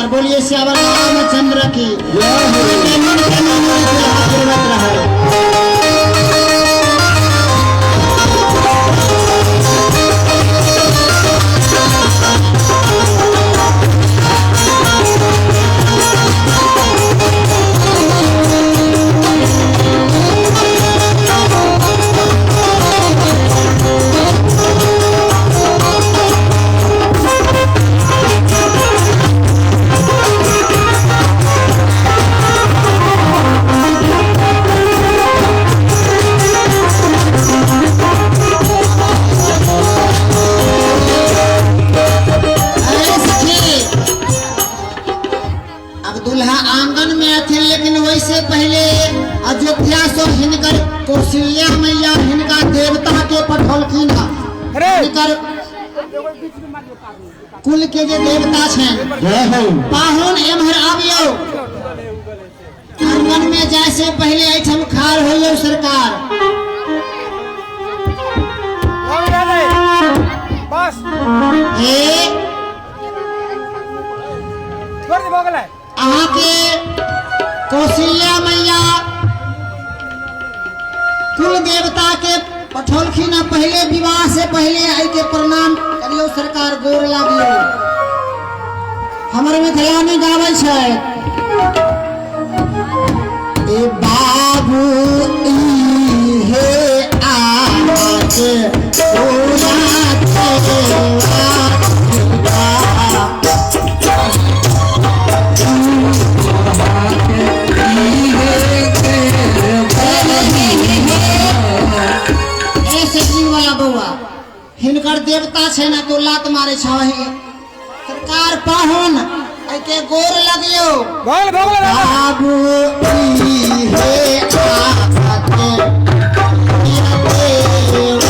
सरकार। बोलिए श्यावर रामचंद्र की जय। मन के आशीर्वाद रहे। अब दुल्हा आंगन में अथिन, लेकिन वैसे पहले अयोध्या से हिनकर कौशल्या मैया हिनका देवता के पठौलखिन। हिनकर कुल के जे देवता छनि पाहुन एम्हर आबियौ। आंगन में जाय से पहले एहिठाम खाड़ होइयौ सरकार। बस हे छोड़ दे, भऽ गेलै। अहाँ के कौशल्या मैया कुल देवता के पठौलखिन। पहले विवाह से पहले आई के प्रणाम करियौ सरकार, गोर लागियौ। हमर मिथिलानी गाबै छै, ए बाबू ई हे आके पूरा देवा। ए सेटरिंग वाला बौआ, हिनकर देवता छै ना, तो लात मारे छही। सरकार पाहुन एके गोर लगियो। भऽ गेलै, भऽ गेलै। बाबू ई हे आके देवा।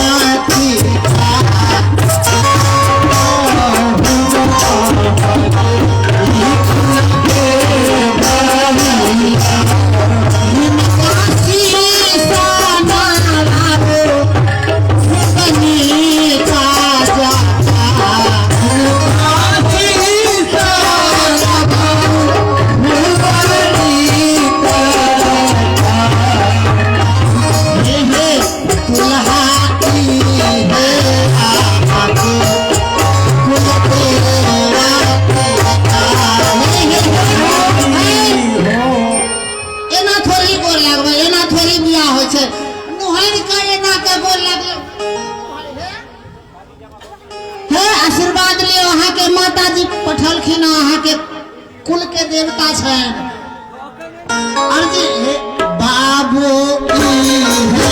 एना थोड़ी गोर लागबै, एना थोड़ी बियाह होइ छै। नुहरि के एना के गोर लागबै। हे आशीर्वाद लियो, अहाँ के माताजी पठलखिन, अहाँ के कुल के देवता छनि। अर्जी हे बाबू ई हे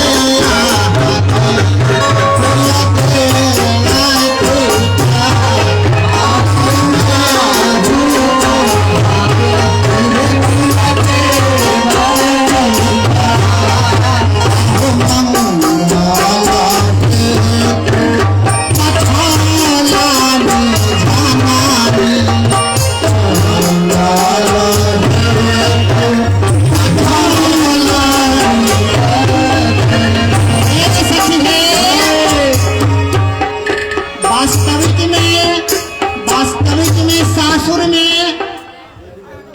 वास्तविक में सासुर में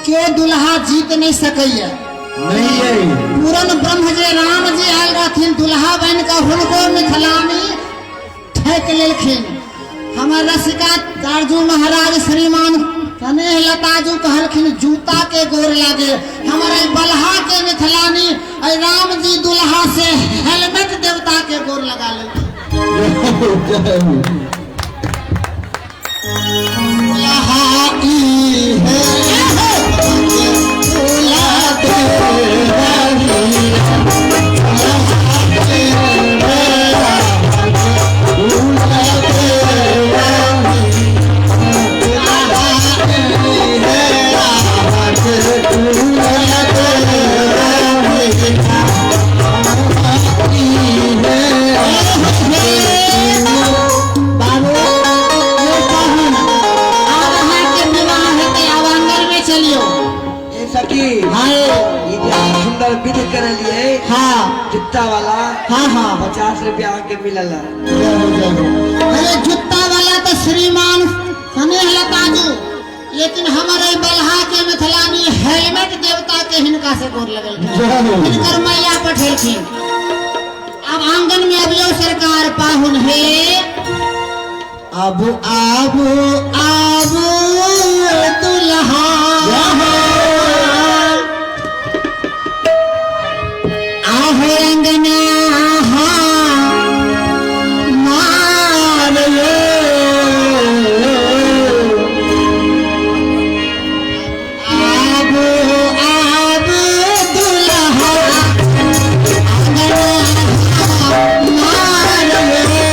के दुल्हा जीत नहीं सकैया। नहीं। पूरन ब्रह्म जे राम जी आयल रहथिन दुल्हा बन के, हुनको मिथिलानी ठेक लेलखिन। हमर रसिका अर्जुन महाराज श्रीमान स्नेह लताजू कहलखिन जूता के गोर लागे। हमर एहि बलहा के मिथिलानी एहि राम जी दुल्हा से हेलमेट देवता के गोर लगा लेलखिन। दुल्हा ई हे दुल्हा देवा। बाबू ये पाहुन, आब अहाँके विवाह हेतै, आब आंगन में चलियौ। ए सखी, हाँ। ई जे अहाँ सुंदर विध करलिए। हाँ। जूता वाला। हाँ हाँ। 50 रुपया अहाँके मिलल है। जय हो, जय हो। अरे जूता वाला तो श्रीमान स्नेह लताजू लेकिन हमर एहि बलहा के मिथिलानी हेलमेट देवता के हिनका से गोर लगलखिन, हिनकर मैया पठेलखिन। अब आंगन में अबियो सरकार पाहुन हे, आबू आबू आबू दुल्हा, आहो अंगना मार ये, आबू आबू दुल्हा अंगना मार ये,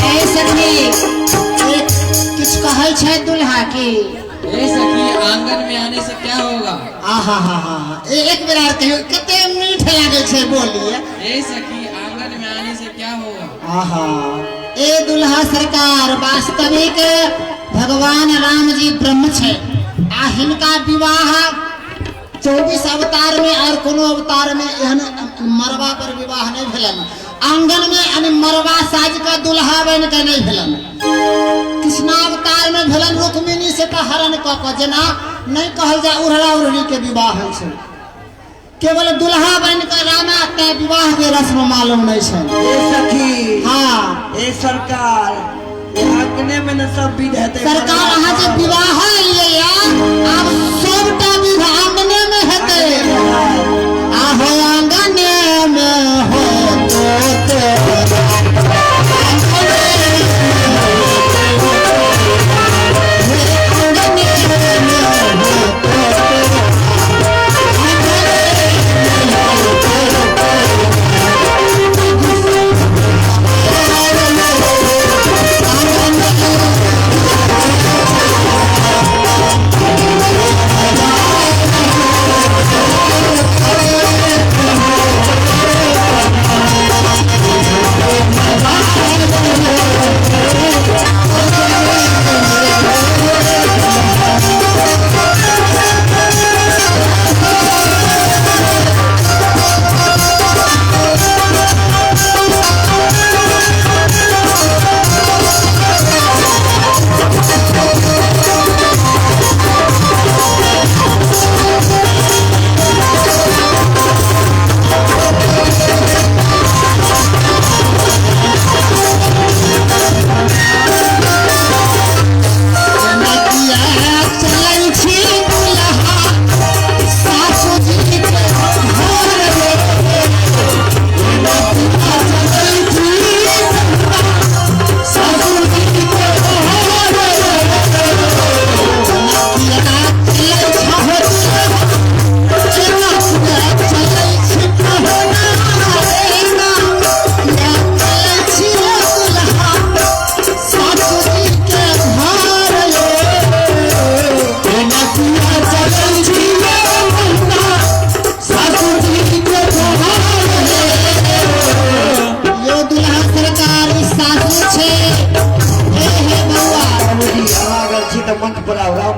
ए सखी, एक किछु कहै छै दुल्हा की? ए सखी, आंगन में आने से क्या होगा? आहा हा हा हा, एक बेर आर कहियौ, कते मीठ लागै छै बोली। ए सखी, आंगन में आने से क्या होगा? आहा, ए दुल्हा सरकार, वास्तविक भगवान राम जी ब्रह्म छै आ हिनका विवाह 24 अवतार में और कोनो अवतार में एहन मरबा पर विवाह नहीं भेलन। आंगन में यानी मरबा साज का दुल्हा बन के नहीं भेलन। कृष्णावतार में भेलन रुक्मिणी से का हरण क के, जेना नहीं कहल जाय उड़रा उड़री के विवाह होइ छै, केवल दुल्हा बन के रामा ते विवाह के रस्म मालूम नहीं छै। ए सखी, हाँ ए सरकार, ए आंगने में न सब विध हेतै। सरकार अहाँ जे विवाह लिए या आब सबटा विध आंगने में हेतै। आहो आंगने में हो तो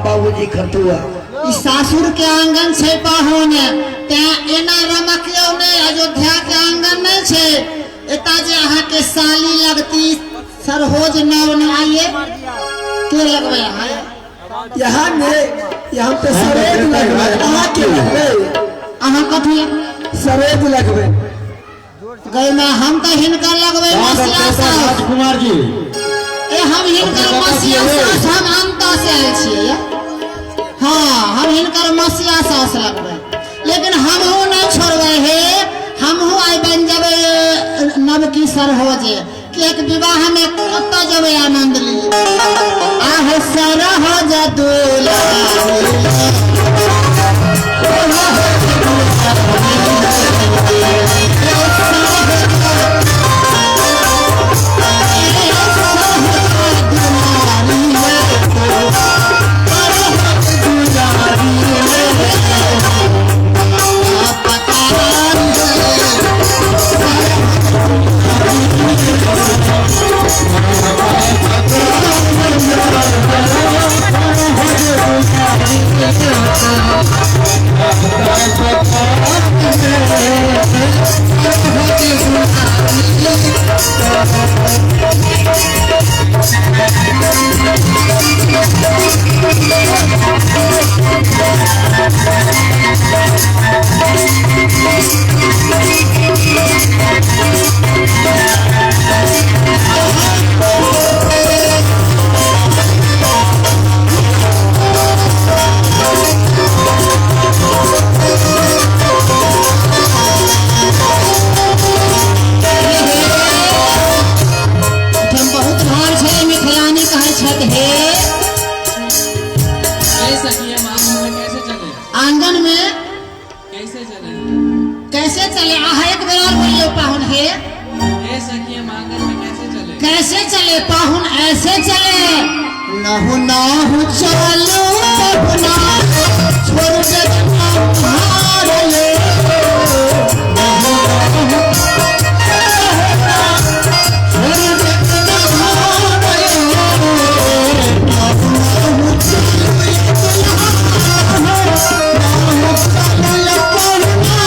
बाबूजी खटुआ ई सासुर के आंगन छै पाहुन, तें एना रमकियौ नहि, अयोध्या के आंगन नहि छै। एता जे अहाँ के साली लगती सरहोज नव न आइए के लगबै अहाँ? यहाँ ने यहाँ पे सरेज लगबै, अहाँ के लगबै? अहाँ कथी सरेज लगबै? गई में हम तो हिनकर लगबै मसिया सास। राजकुमार जी ए हम हिनकर मसिया सास, हम अंत से आयल छियै। हाँ हम हिनकर मसिया सास लगबै, लेकिन हमहूँ नहीं छोड़बै हे, हमहूँ आइ बन जबै नवकी सरहोज। किएक विवाह में कतऽ जेबै आनंद लिए। आह सरह दुलारी बहुत भार छै मिथिलानी कहै छथि हे। ए सखी हम आंगन में कैसे चले? आंगन में कैसे चले? कैसे चले? आहा एक बेर और बोलियो पाहुन हे। ए सखी हम आंगन में कैसे चले? कैसे चले पाहुन? ऐसे चले नहु नहु चलो पहुना छोड़ दे हार ले नहु नहु छोड़ दे हार ले नहु नहु चलो नहु चलो पहुना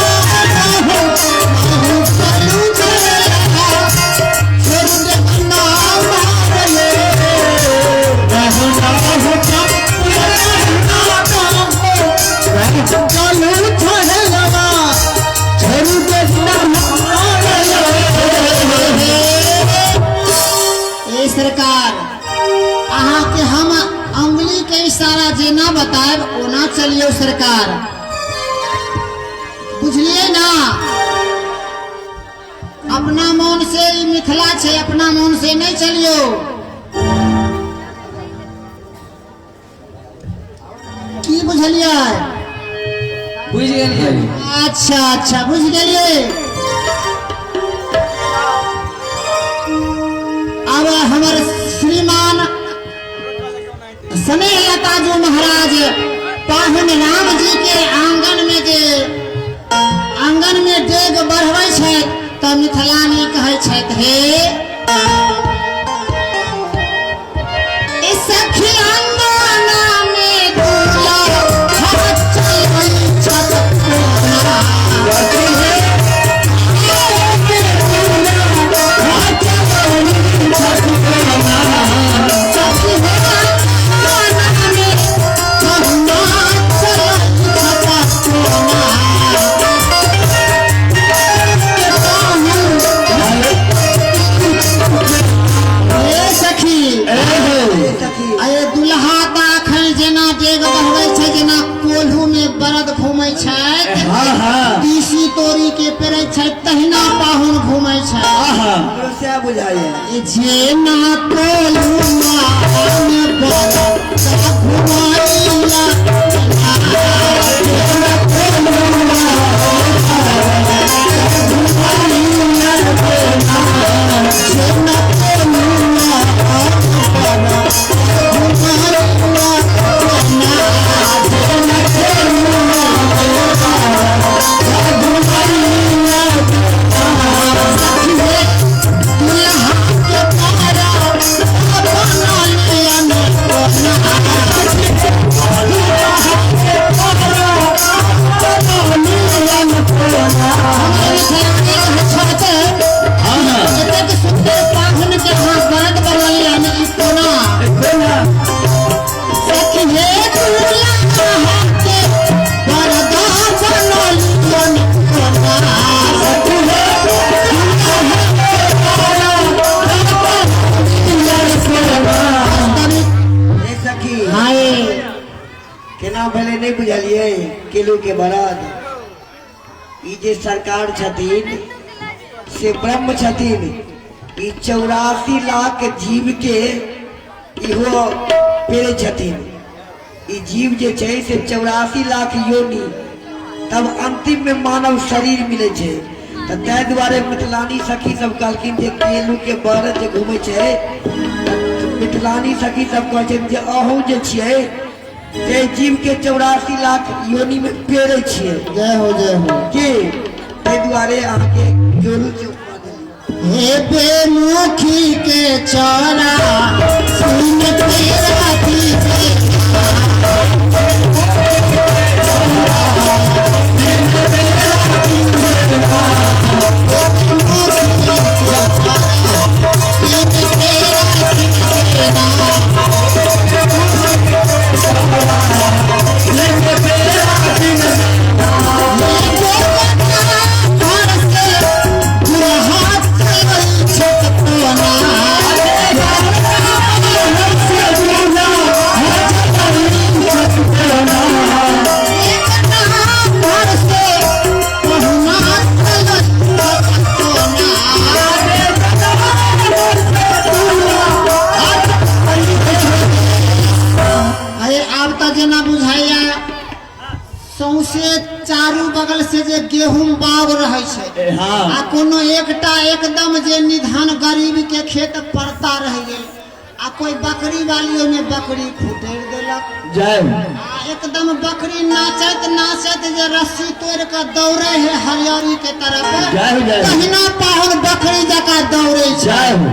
नहु नहु चलो छोड़ दे हार ले नहु नहु चलो छोड़लवा छोड़ दे ए सरकार अहाँ के हम अंगुली के इशारा जेना बताएब ओना चलियो सरकार, बुझलिए ना? अपना मन से ई मिथिला छै, अपना मन से नहीं चलियो। की बुझलिए? बुझ गेलियै। अच्छा अच्छा बुझ गेलिए। अब हमर श्रीमान स्नेह लताजू महाराज पाहुन राम जी के आंगन में जे आंगन में डेग बढ़बै छथि तऽ मिथिलानी कहै छथि हे ए सखी अंगना में दूल्हा चलै छथि कोना। सखी हे अंगना में पहुना चलै छथि कोना। हे सखी अरे दुल्हा तऽ अखन जेना डेग बढ़बै छै जेना कोल्हू में बरद घूमै छै, तीसी तोरी के पेरै छै तहिना पाहुन घूमै छै। हमरो सएह बुझाइए। जेना कोल्हू में बरद घुमैया जेना कोल्हू सुंदर पाहुन के अहाँ बरद बढ़लियै ई कोना। सखी हे दुल्हा के बरद बनलियन कोना। सखी हे ए सखी हाय केना भेलै नहि बुझलियै? केलू के बरद ई जे सरकार छथिन से ब्रह्म छथिन, ई 84 लाख जीव के इहो पेड़े छथिन। ई जीव जे छै से 84 लाख योनि, तब अंतिम में मानव शरीर मिले छै। तऽ ताहि दुआरे मिथिलानी सखी सब कहलखिन जे केलू के बर जे घूमै छै, मिथिलानी सखी सब कहै छै जे अहूँ जे छियै से जीव के 84 लाख योनि में पेड़े छियै। जय हो, जय हो। की ताहि दुआरे अहाँके केलू के उपमा देलियै। हे बेमुखी के चौरा सुन तेरा की जेना बुझाइया सौंसे चारू बगल से जे गेहूं बाग रहे छै, आ कोनो एकटा एकदम जे निधन गरीब के खेत पड़ता रह गेल, आ कोई बकरी वाली ओहिमे बकरी फुटेर देलक। जय। आ एकदम बकरी नाचैत नाचैत जे रस्सी तोड़ के दौड़े है हरियारी के तरफ, जय हो, जय हो। तहिना पाहुन बकरी जकाँ दौड़े छै। जय हो।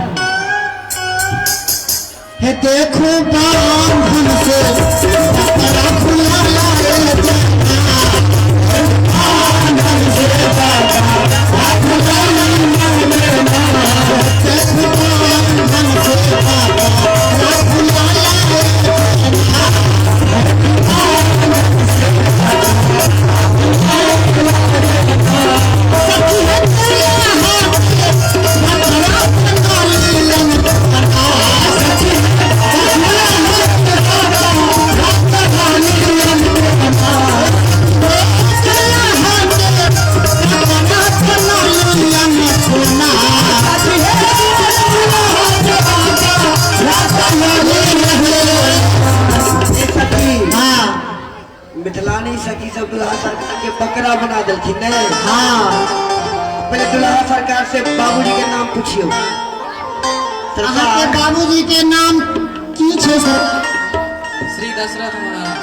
हे देखो बांधन से बकरा खुला रे मिथिलानी सखी सब दुल्हा सरकार के बकरा बना देलखिन ने। हाँ। पहले दुल्हा सरकार से बाबूजी के नाम पूछियो। अहाँ के बाबूजी के नाम की छै सर? श्री दशरथ महाराज।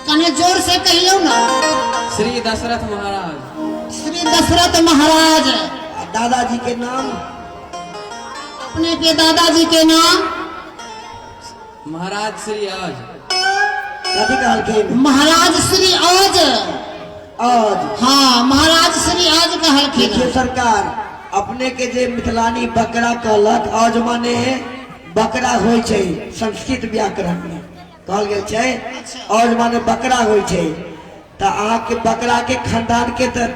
कने जोर से कहियो ना। श्री दशरथ महाराज। श्री दशरथ महाराज। दादाजी के नाम? अपने के दादाजी के नाम? महाराज श्री आज। कथी कहलखिन? महाराज श्री आज। आज। हाँ, महाराज श्री आज कहलखिन। देखिए सरकार, अपने के जे मिथिलानी बकरा कहलक, आज माने बकरा होइ छै संस्कृत व्याकरण में कहल गेल छै। आज माने बकरा होइ छै, तऽ अहाँके बकरा के खानदान के तऽ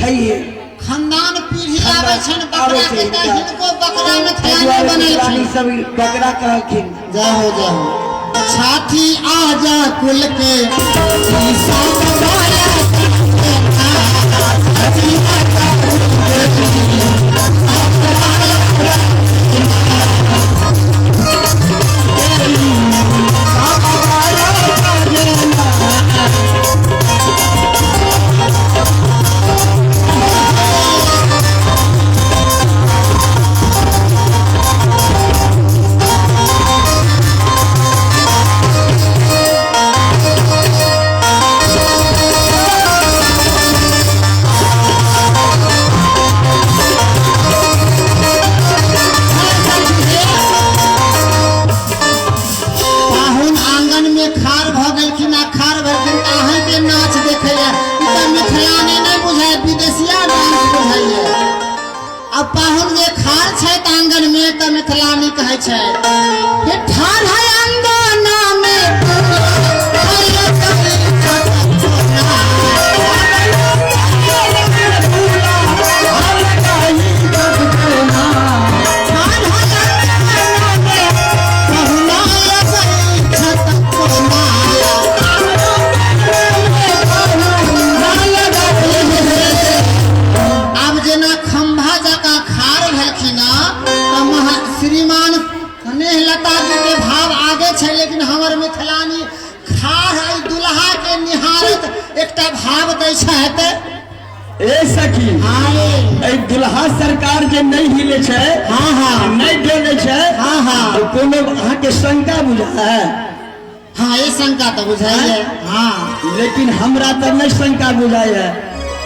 छैहे। खानदान पीढ़ी आबै छनि बकरा के, तऽ हिनको बकरा ताहि मिथिलानी दुआरे बनेलखिन। मिथिलानी सब बकरा कहलखिन। जय हो, जय हो। छाती आजा कुल के पाहुन आंगन में खार भ गेलखिन आ खार भेलखिन तऽ अहाँके नाच देखैया। ई तऽ मिथिलानी नहि बुझाय, विदेशिया डांस बुझाइया। आ पाहुन जे खार छै आंगन में तऽ मिथिलानी कहै छै हे ठाढ़ है अंगना में आब जेना खम्भा जकाँ खार भेलखिन, छै, लेकिन हमर मिथिलानी खाड़ एहि दुल्हा के निहारत एकटा भाव दै छथि। ए सखी, आए एहि दुल्हा सरकार जे नहि हिले छै, हाँ हाँ, नहि डोले छै, हाँ हाँ, तो कोनो अहाँके शंका बुझाय? हाँ, ये शंका तो बुझाइए। हाँ, लेकिन हमरा तऽ नहि शंका बुझाय है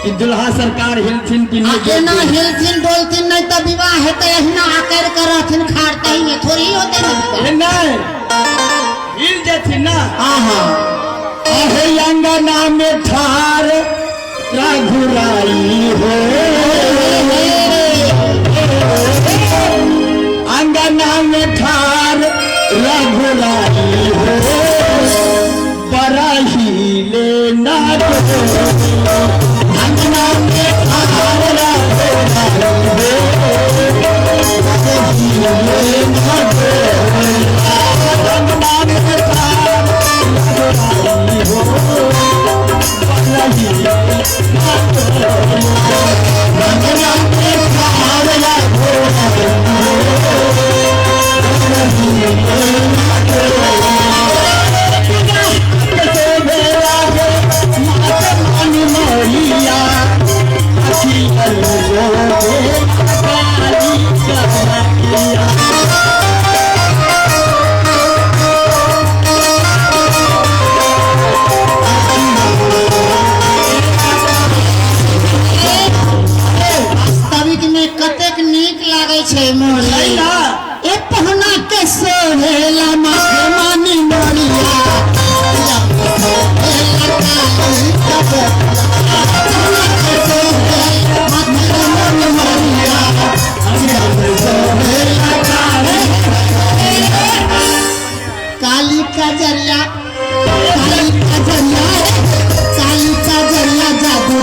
कि दुल्हा सरकार हिलथिन कि नहि। एना हिलथिन डोलथिन नहीं तो विवाह हेतै, एहिना आकर के रहथिन खाड़ तही में थोड़ी होतै ना विवाह। ए नहीं, हिल जेथिन ना। हाँ हाँ। अहे अंगना में ठार रघुराई हो, अंगना में ठार रघुराई हो, बड़ा ही लेना अंगना में ठार रघुराई हो, बड़ा ही लेना अंगना में ठार रघुराई हो, बड़ा ही अंगना में ठार रघुराई वास्तविक में कतेक नीक लागै छै मोरली। ए पहुना के सोहेला माथे मानी मोरिया, काली का जरिया, काली का जरिया, काली का जरिया जादू।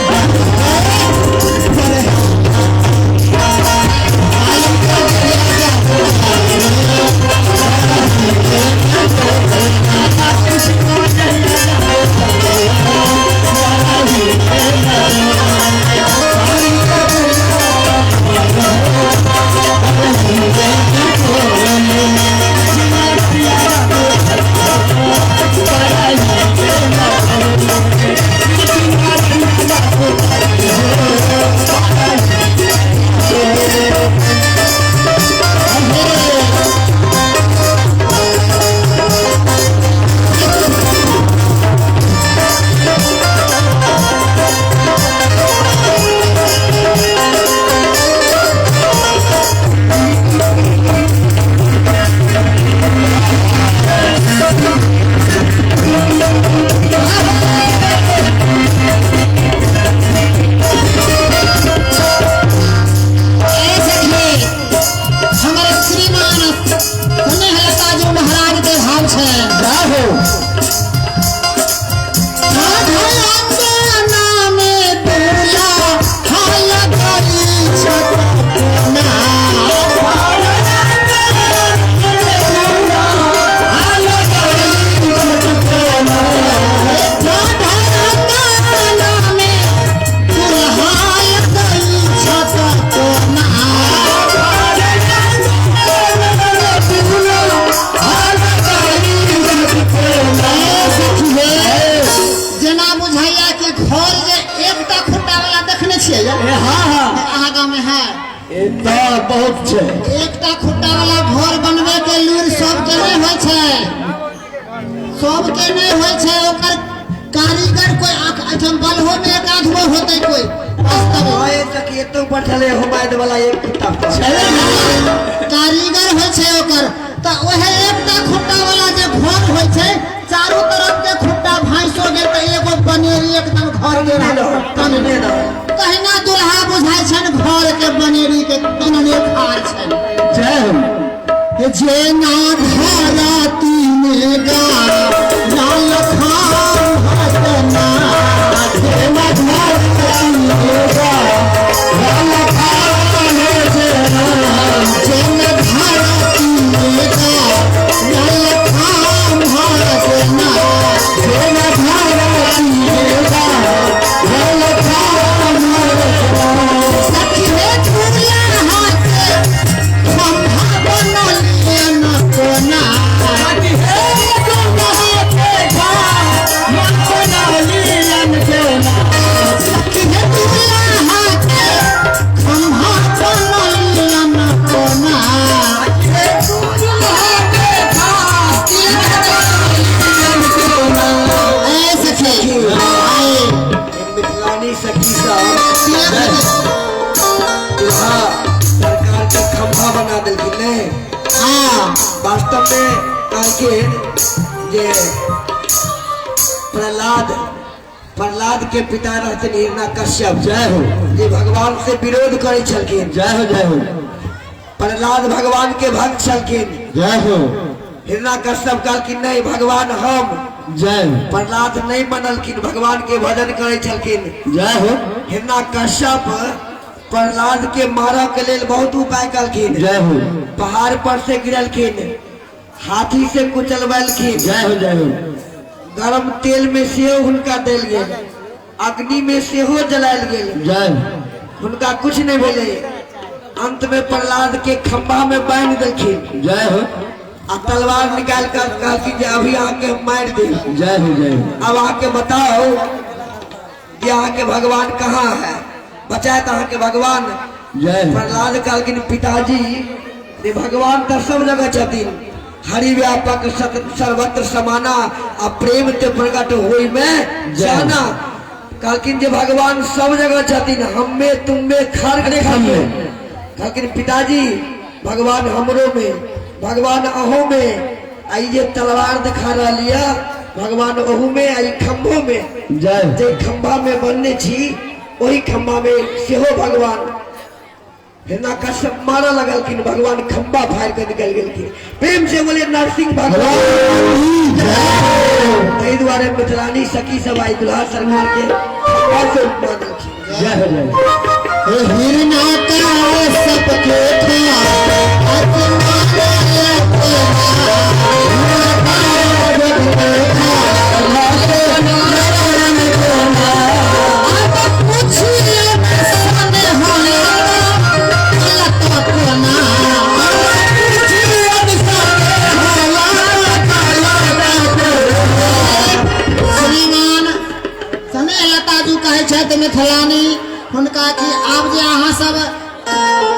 बहुत छै। एकटा खुट्टा वाला घर बनवे के लूर सबके नहीं होइ छै, सबके नहीं होइ छै। ओकर कारीगर कोई एहिठाम बलहो में एक आधो होतै कोई वास्तव वाला एक खुट्टा कारीगर होइ छै ओकर, तऽ ओहे एकटा खुट्टा वाला जे घर होइ छै चारू तरफ के खुट्टा भांसो गेल तऽ एगो बनेरी एकदम घर के रहल। तहिना दुल्हा बुझाइ छनि घर के बनेरी के तनने खार छनि। जय हो। जेना धरती में गा लाल खान भजना, जेना धरती में गा लाल खान भजना, जेना धरती में गा लाल खान भजना, जेना धरती में गा लाल खान भजना। सखी हे दुल्हा के खम्भा बनल कोना, वास्तव में कहलखिन जे प्रहलाद प्रहलाद के पिता रहथिन हिरण्यकश्यप। जय हो। जे भगवान से विरोध करै छलखिन। जय हो, जय हो। प्रहलाद भगवान के भक्त छलखिन। जय हो। हिरण्यकश्यप कहलखिन नहीं भगवान हम। जय हो। प्रहलाद नहीं मनलखिन, भगवान के भजन करै छलखिन। जय हो। हिरण्यकश्यप प्रहलाद के मारऽ के लेल बहुत उपाय कलखिन। जय हो। पहाड़ पर से गिरलखिन, हाथी से कुचलबेलखिन। जय हो, जय हो। गरम तेल में सेहो हुनका देल गेल, अग्नि में सेहो जलायल गेल। जय हो। हुनका कुछ नहीं भेलै। अंत में प्रहलाद के खंभा में बांधि देलखिन। जय हो। आ तलवार निकाल कर कहलखिन जे अभी अहाँके हम मारि देब। जय हो, जय हो। अब अहाँके बताओ कि अहाँके भगवान कहाँ है, बचाए तो अहाँके भगवान। जय हो। प्रहलाद कहलखिन पिताजी जे भगवान तऽ सब जगह छथिन, हरि व्यापक सर्वत्र समाना आ प्रेम ते प्रकट होई में जाना। कहलखिन जे भगवान सब जगह छथिन, हम्मे तुममे खर खर। कहलखिन पिताजी भगवान हमरो में, भगवान अहो में, आ ई जे तलवार देखा रहल यऽ भगवान ओहू में आ ई खम्भो में। जय हो। जे खम्भा में बनने छी ओहि खम्भा में सेहो भगवान। हिरण्यकश्यप मारऽ लगलखिन, भगवान खम्भा फाड़ि कऽ निकलि गेलखिन। प्रेम से बोले नरसिंह भगवान। ताहि दुआरे मिथिलानी सखी सब आई दुल्हा सरकार के खम्भा से उपमा देलखिन। जय हो, जय हो। हिरण्यकश्यप के श्रीमान स्नेह लताजू कहै छथि मिथिलानी हुनका कि आब जे अहाँ सब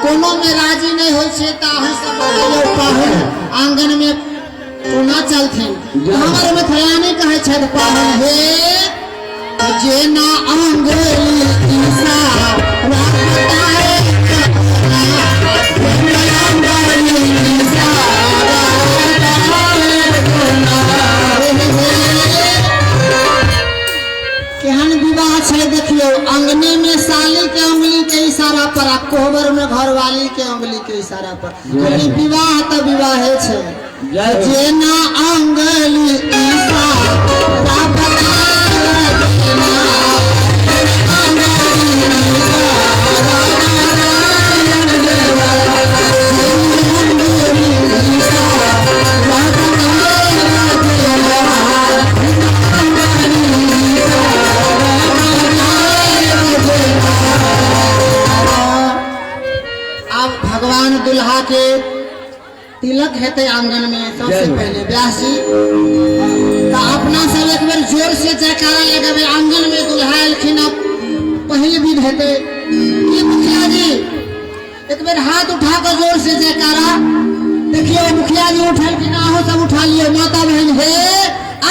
कोनो में राजी नहीं होइ छियै तऽ अहाँ सब बतैयौ पाहुन आंगन में कोना चलथिन। हमर मिथिलानी कहै छथि पाहुन हे जेना अंगुली इशारा बताए केहन विवाह छै देखियौ, अंगने में साली के उंगली के इशारा पर आ कोहबर में घरवाली के उंगली के इशारा पर। खाली विवाह तऽ विवाहे छै। जय हो। जेना अंगुली इशारा बताए आब भगवान दुल्हा के तिलक हेतै आंगन में सबसे पहले व्यास जी। तो अपना सब एक बेर जोर से जयकारा लगेबै, आंगन में दुल्हा एलखिन अब पहिल विध हेतै। की मुखिया जी एक बेर हाथ उठा के जोर से जयकारा। देखियो मुखिया जी उठलखिन, अहूँ सब उठा लियो। माता बहन हे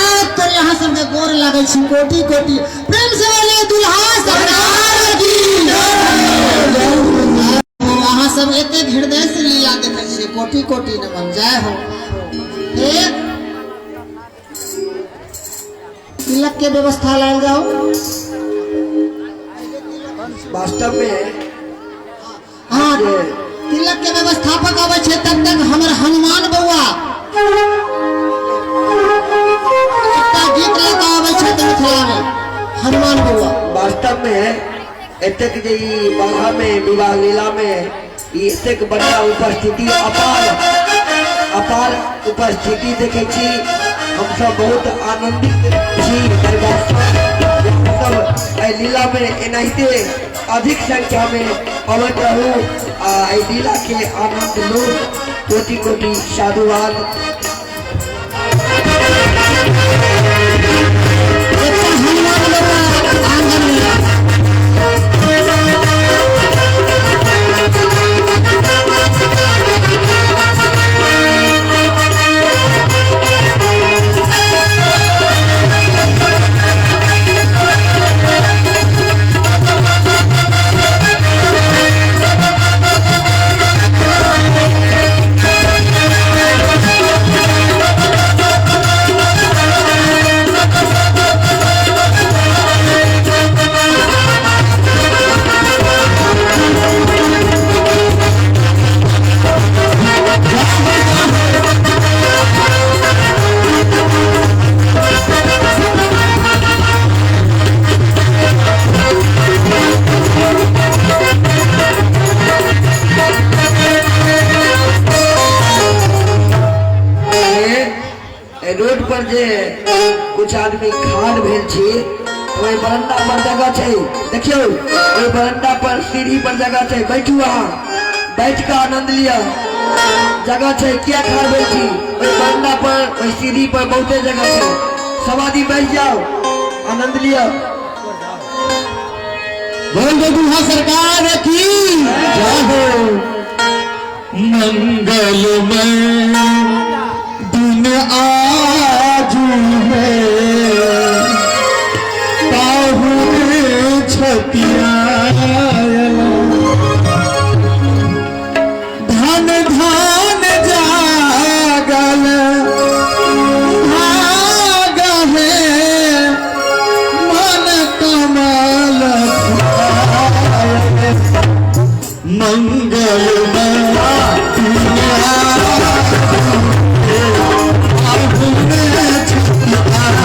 आप तो यहाँ सबके गोर लगै छी कोटि कोटि। प्रेम से बोलिए दुल्हा सरकार की। अहाँ सब एतेक हृदय से लीला देखै छियै, कोटि कोटि नमन। जय हो। एक तिलक के व्यवस्था लायल जाओ। वास्तव में हाँ तिलक के व्यवस्थापक अबै छै तब तक हमर हनुमान बौआ एकटा गीत लऽ कऽ अबै छथि मिथिला में हनुमान बौआ। वास्तव में एतेक जे ई बाहा में विवाह लीला में ई एतेक बड़का उपस्थिति, अपार अपार उपस्थिति देखै छी हमसब, बहुत आनंदित छी एहि बातसँ जे हमसब एहि लीला में एनाहिते अधिक संख्या में अबैत रहू आ एहि लीला के आनंद लू। कोटि कोटि साधुवाद। एकटा हनुमान बौआ आंगन में। पर जे कुछ आदमी खाड़ भेल छी, ओहि बरंडा पर जगह छै। देखियौ, ओहि बरंडा पर सीढ़ी पर जगह छै, बैठू अहाँ, बैठ के आनंद लिअ। जगह छै, किया खाड़ भेल छी? ओहि बरंडा पर ओहि सीढ़ी पर बहुते जगह छै, सब आदमी बैठ जाओ, आनंद लिअ। बोल दो दुल्हा सरकार की जय हो। मंगलमय दिन आज है, पाहुन छतियायल, धन धन जागल भाग है, मन कमल फुलायल। मंगलमय दिन आज है, पाहुन छतियायल,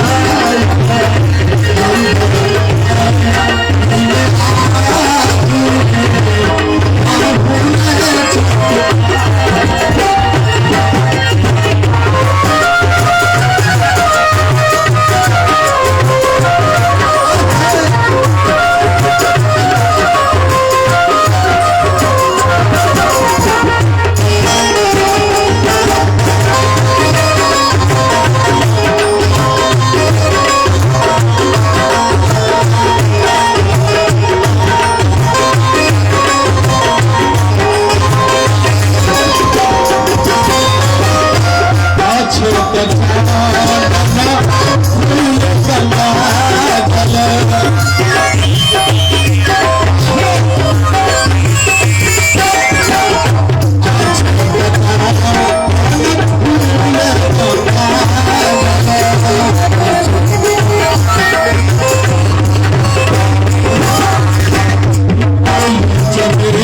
चंद्र